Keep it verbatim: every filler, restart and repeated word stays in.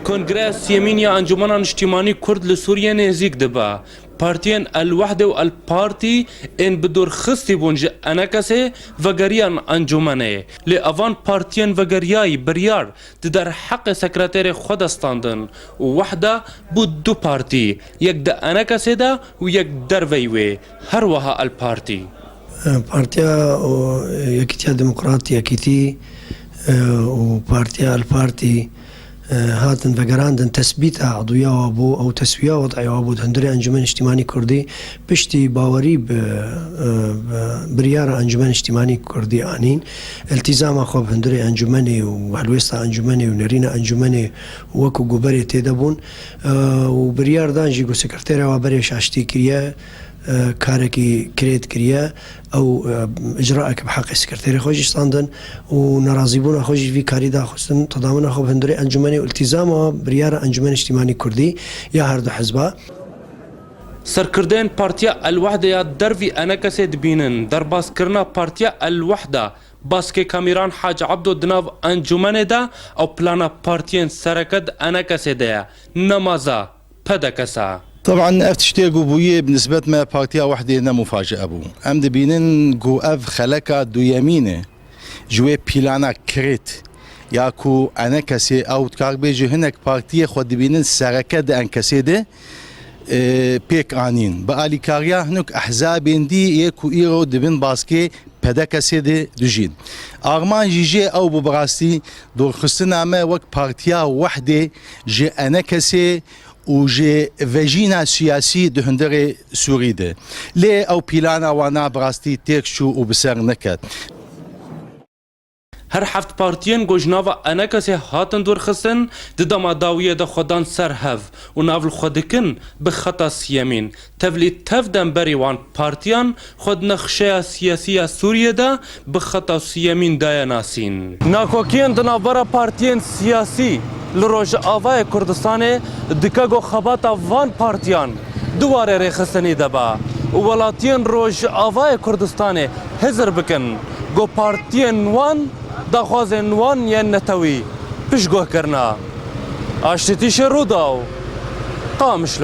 Kongreya siyemîn ya Encûmena Niştîmanî Kurd li Sûriyê nêzîk dibe. Partiyên El Wehdê û El Partî ên bi dûrxistî bûn ji Enekesê vegeriyan encûmenê. Lê evan partiyên vegeriyayî biryar di derheqê sekreterê xwe de standin û Wehda bû du partî, yek di Enekesê de û yek derveyî wê, her wiha El Partî. Partiya û Yekîtiya Demokrat, Yekîtî, e, û Partiya El Partî, e, hatin vegerandin, tesbîta edûya wa bû, ew teswiya wed'ê wa bû di hundirê Encûmenê Niştîmanî Kurdî, piştî bawerî bi, e, bi biryara Encûmenê Niştîmanî Kurdî anîn, iltîzama xwe bi hundirê encûmenê û helwêsta encûmenê û nerîna encûmenê wekû ku berê tê de bûn, e, û biryar dan jî ku sekreterê wa berê şaştî kiriye, e, karekî kirêt kiriye, ew, e, icraek bi heqê sekreterê xwe jî standin û nerazîbûna xwe jî vî karî daxistin, tedamina xwe bi hundirê encûmenê û iltîzama biryara Encûmenê Niştîmanî Kurdî ya her du hizba. Serkirdeyên Partiya El Wehdê ya dervî Enekesê dibînin, derbaskirina Partiya El Wehda baskê Kamîran Hac Ebdo di nav encûmenê de ew plana partiyên sereke di Enekesê de ye, nemaza P D K S a. Teban ev tiştê ku bûyê bi nisbet me Partiya Wehdê ne mufacee bû. Em dibînin ku ev xeleka duyemîn e ji wê plana kirêt ya ku Enekesê ew dikar bêje hinek partiyê xwe dibînin sereke di Enkesê de, e, pêk anîn. Bi alîkariya hinuk ehzabên dî yê ku îro di bin baskê P D K S de dijîn. Armanc jî jê ew bû bi rastî dûrxistina me wek Partiya Wehdê ji Enekesê û ji vejîna siyasî di hundirê Sûrî de. Lê ew plana wana bi rastî têk çû û bi ser neket. Her heft partiyên ku ji nava Enekesê hatin dûrxistin, di dema dawiyê de xwe dan ser hev û nav li xwe dikin bi xeta siyemîn. Tevlî tev demberî wan partiyan xwe di nexşeya siyasî ya Sûriyê de bi xeta siyemîn daye nasîn. Nakokiyên di navbera partiyên siyasî li Rojavayê Kurdistanê dike ku xebata van partiyan di warê rêxistinî de be û welatiyên Rojavayê Kurdistanê hizir bikin ku partiyên wan daxwazên wan yên netewî piştguhkirine. Aştîtîşê Rûdaw, Qamişlo.